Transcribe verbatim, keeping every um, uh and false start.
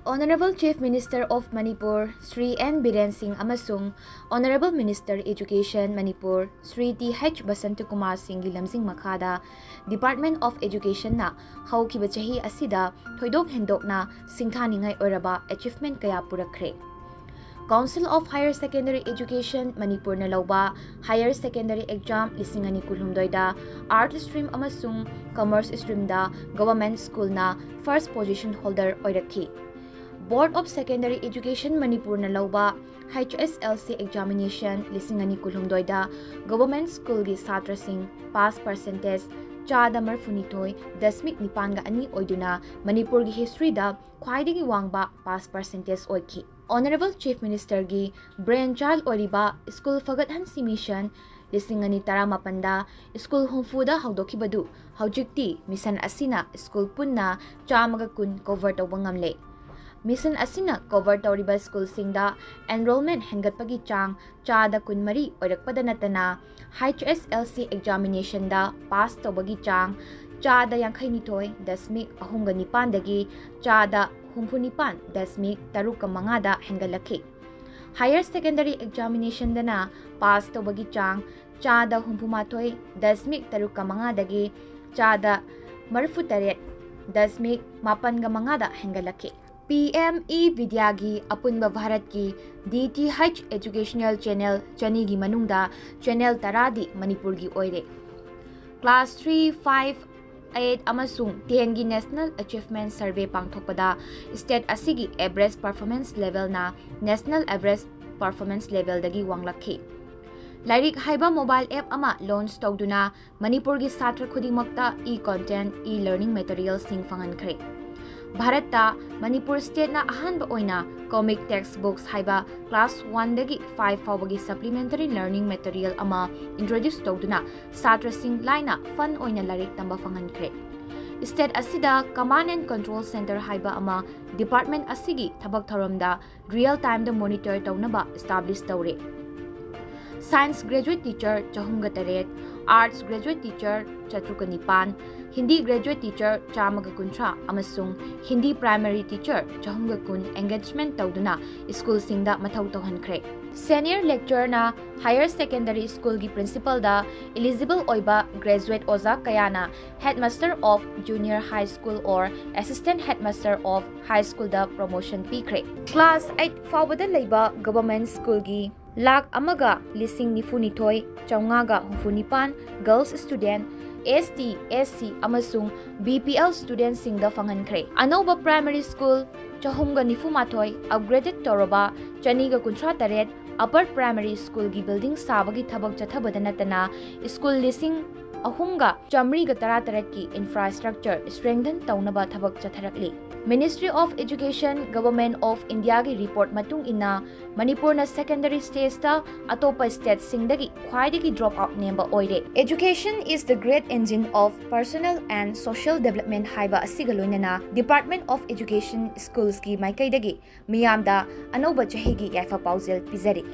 Honorable Chief Minister of Manipur Shri N Biren Singh ꯑꯃꯁꯨꯡ Honorable Minister Education Manipur Shri Th Basantakumar Singhꯒꯤ ꯂꯝꯖꯤꯡ ꯃꯈꯥꯗ Department of Educationꯅ ꯍꯧꯈꯤꯕ ꯆꯍꯤ ꯑꯁꯤꯗ ꯊꯣꯏꯗꯣꯛ ꯍꯦꯟꯗꯣꯛꯅ ꯁꯤꯡꯊꯥꯅꯤꯡꯉꯥꯏ ꯑꯣꯏꯔꯕ achievement ꯀꯌꯥ ꯄꯨꯔꯛꯈ꯭ꯔꯦ꯫ Council of Higher Secondary Education ꯃꯅꯤꯄꯨꯔꯅ ꯂꯧꯕ Higher Secondary Exam ꯂꯤꯁꯤꯡ ꯑꯅꯤ ꯀꯨꯟꯍꯨꯝꯗꯣꯏꯗ Arts Stream ꯑꯃꯁꯨꯡ Commerce Streamꯗ Government Schoolꯅ first position holder ꯑꯣꯏꯔꯛꯈꯤ꯫ Board of Secondary Education ꯃꯅꯤꯄꯨꯔꯅ ꯂꯧꯕ H S L C Examination ꯂꯤꯁꯤꯡ ꯑꯅꯤ ꯀꯨꯟꯍꯨꯝꯗꯣꯏꯗ Government Schoolꯒꯤ ꯁꯥꯇ꯭ꯔꯁꯤꯡ pass percentage ꯆꯥꯗ ꯃꯔꯤꯐꯨꯅꯤꯊꯣꯏ ꯗꯁꯃꯤꯛ ꯅꯤꯄꯥꯟꯒ ꯑꯅꯤ ꯑꯣꯏꯗꯨꯅ ꯃꯅꯤꯄꯨꯔꯒꯤ historyꯗ ꯈ꯭ꯋꯥꯏꯗꯒꯤ ꯋꯥꯡꯕ pass percentage ꯑꯣꯏꯈꯤ꯫ Honorable Chief Ministerꯒꯤ brain child ꯑꯣꯏꯔꯤꯕ School ꯐꯒꯠꯍꯟꯁꯤ Mission ꯂꯤꯁꯤꯡ ꯑꯅꯤ ꯇꯔꯥꯃꯥꯄꯟꯗ school ꯍꯨꯝꯐꯨꯗ ꯍꯧꯗꯣꯛꯈꯤꯕꯗꯨ ꯍꯧꯖꯤꯛꯇꯤ mission ꯑꯁꯤꯅ school ꯄꯨꯟꯅ ꯆꯥꯝꯃꯒ ꯀꯨꯟ cover ꯇꯧꯕ ꯉꯝꯂꯦ꯫ Mission ꯑꯁꯤꯅ cover ꯇꯧꯔꯤꯕ schoolꯁꯤꯡꯗ enrollment ꯍꯦꯟꯒꯠꯄꯒꯤ ꯆꯥꯡ ꯆꯥꯗ ꯀꯨꯟꯃꯔꯤ ꯑꯣꯏꯔꯛꯄꯗ ꯅꯠꯇꯅ H S L C Examinationꯗ pass ꯇꯧꯕꯒꯤ ꯆꯥꯡ ꯆꯥꯗ ꯌꯥꯡꯈꯩꯅꯤꯊꯣꯏ ꯗꯁꯃꯤꯛ ꯑꯍꯨꯝꯒ ꯅꯤꯄꯥꯟꯗꯒꯤ ꯆꯥꯗ ꯍꯨꯝꯐꯨꯅꯤꯄꯥꯟ ꯗꯁꯃꯤꯛ ꯇꯔꯨꯛꯀ ꯃꯉꯥꯗ ꯍꯦꯟꯒꯠꯂꯛꯈꯤ꯫ Higher Secondary Examinationꯗꯅ pass ꯇꯧꯕꯒꯤ ꯆꯥꯡ ꯆꯥꯗ ꯍꯨꯝꯐꯨꯃꯥꯊꯣꯏ ꯗꯁꯃꯤꯛ ꯇꯔꯨꯛꯀ ꯃꯉꯥꯗꯒꯤ ꯆꯥꯗ ꯃꯔꯤꯐꯨꯇꯔꯦꯠ ꯗꯁꯃꯤꯛ ꯃꯥꯄꯟꯒ ꯃꯉꯥꯗ ꯍꯦꯟꯒꯠꯂꯛꯈꯤ꯫ P M E Vidyꯒꯤ ꯑꯄꯨꯟꯕ ꯚꯥꯔꯠꯀꯤ D T H educational channel ꯆꯅꯤꯒꯤ ꯃꯅꯨꯡꯗ channel ꯇꯔꯥꯗꯤ ꯃꯅꯤꯄꯨꯔꯒꯤ ꯑꯣꯏꯔꯦ꯫ Class three, five, eight ꯑꯃꯁꯨꯡ tenꯒꯤ National Achievement Survey ꯄꯥꯡꯊꯣꯛꯄꯗ state ꯑꯁꯤꯒꯤ average performance levelꯅ national average performance levelꯗꯒꯤ ꯋꯥꯡꯂꯛꯈꯤ꯫ ꯂꯥꯏꯔꯤꯛ ꯍꯥꯏꯕ mobile app ꯑꯃ launch ꯇꯧꯗꯨꯅ ꯃꯅꯤꯄꯨꯔꯒꯤ ꯁꯥꯇ꯭ꯔ ꯈꯨꯗꯤꯡꯃꯛꯇ e-content, e-learning materialꯁꯤꯡ ꯐꯪꯍꯟꯈ꯭ꯔꯦ꯫ ꯚꯥꯔꯠꯇ ꯃꯅꯤꯄꯨꯔ stateꯅ ꯑꯍꯥꯟꯕ ꯑꯣꯏꯅ comic textbooks ꯍꯥꯏꯕ class oneꯗꯒꯤ five ꯐꯥꯎꯕꯒꯤ supplementary learning material ꯑꯃ introduce ꯇꯧꯗꯨꯅ ꯁꯥꯇ꯭ꯔꯁꯤꯡ ꯂꯥꯏꯅ fun ꯑꯣꯏꯅ ꯂꯥꯏꯔꯤꯛ ꯇꯝꯕ ꯐꯪꯍꯟꯈ꯭ꯔꯦ꯫ State ꯑꯁꯤꯗ Command and Control Centre ꯍꯥꯏꯕ ꯑꯃ department ꯑꯁꯤꯒꯤ ꯊꯕꯛ ꯊꯧꯔꯝꯗ real timeꯗ monitor ꯇꯧꯅꯕ establish ꯇꯧꯔꯦ꯫ Science graduate teacher ꯆꯍꯨꯝꯒ ꯇꯔꯦꯠ, Arts graduate teacher ꯆꯥꯇ꯭ꯔꯨꯛꯀ ꯅꯤꯄꯥꯟ, Hindi graduate teacher ꯆꯥꯝꯃꯒ ꯀꯨꯟꯊ꯭ꯔꯥ ꯑꯃꯁꯨꯡ Hindi primary teacher ꯆꯍꯨꯝꯒ ꯀꯨꯟ engagement ꯇꯧꯗꯨꯅ ꯁ꯭ꯀꯨꯜꯁꯤꯡꯗ ꯃꯊꯧ ꯇꯧꯍꯟꯈ꯭ꯔꯦ꯫ Senior lecturerꯅ higher secondary schoolꯒꯤ principalꯗ eligible ꯑꯣꯏꯕ graduate ꯑꯣꯖꯥ ꯀꯌꯥꯅ headmaster of junior high school or assistant headmaster of high schoolꯗ promotion ꯄꯤꯈ꯭ꯔꯦ꯫ Class eight ꯐꯥꯎꯕꯗ ꯂꯩꯕ government schoolꯒꯤ ꯂꯥꯈ ꯑꯃꯒ ꯂꯤꯁꯤꯡ ꯅꯤꯐꯨꯅꯤꯊꯣꯏ ꯆꯥꯝꯃꯉꯥꯒ ꯍꯨꯝꯐꯨꯅꯤꯄꯥꯟ girls student, ST, SC ꯑꯃꯁꯨꯡ BPL studentꯁꯤꯡꯗ ꯐꯪꯍꯟꯈ꯭ꯔꯦ꯫ ꯑꯅꯧꯕ primary school ꯆꯍꯨꯝꯒ ꯅꯤꯐꯨꯃꯥꯊꯣꯏ, upgraded ꯇꯧꯔꯕ ꯆꯅꯤꯒ ꯀꯨꯟꯊ꯭ꯔꯥ ꯇꯔꯦꯠ upper primary schoolꯒꯤ building ꯁꯥꯕꯒꯤ ꯊꯕꯛ ꯆꯠꯊꯕꯗ ꯅꯠꯇꯅ school ꯂꯤꯁꯤꯡ ꯑꯍꯨꯝꯒ ꯆꯥꯃꯔꯤꯒ ꯇꯔꯥꯇꯔꯦꯠꯀꯤ infrastructure strengthen ꯇꯧꯅꯕ ꯊꯕꯛ ꯆꯠꯊꯔꯛꯂꯤ꯫ Ministry of Education, Government of Indiaꯒꯤ report ꯃꯇꯨꯡ ꯏꯟꯅ, ꯃꯅꯤꯄꯨꯔꯅ secondary stageꯇ ꯑꯇꯣꯞꯄ stateꯁꯤꯡꯗꯒꯤ ꯈ꯭ꯋꯥꯏꯗꯒꯤ drop out ꯅꯦꯝꯕ ꯑꯣꯏꯔꯦ꯫ Education is the great engine of personal and social development ꯍꯥꯏꯕ ꯑꯁꯤꯒ ꯂꯣꯏꯅꯅ Department of Education schools ꯀꯤ ꯃꯥꯏꯀꯩꯗꯒꯤ ꯃꯤꯌꯥꯝꯗ ꯑꯅꯧꯕ ꯆꯍꯤꯒꯤ ꯌꯥꯏꯐ ꯄꯥꯎꯖꯦꯜ ꯄꯤꯖꯔꯤ꯫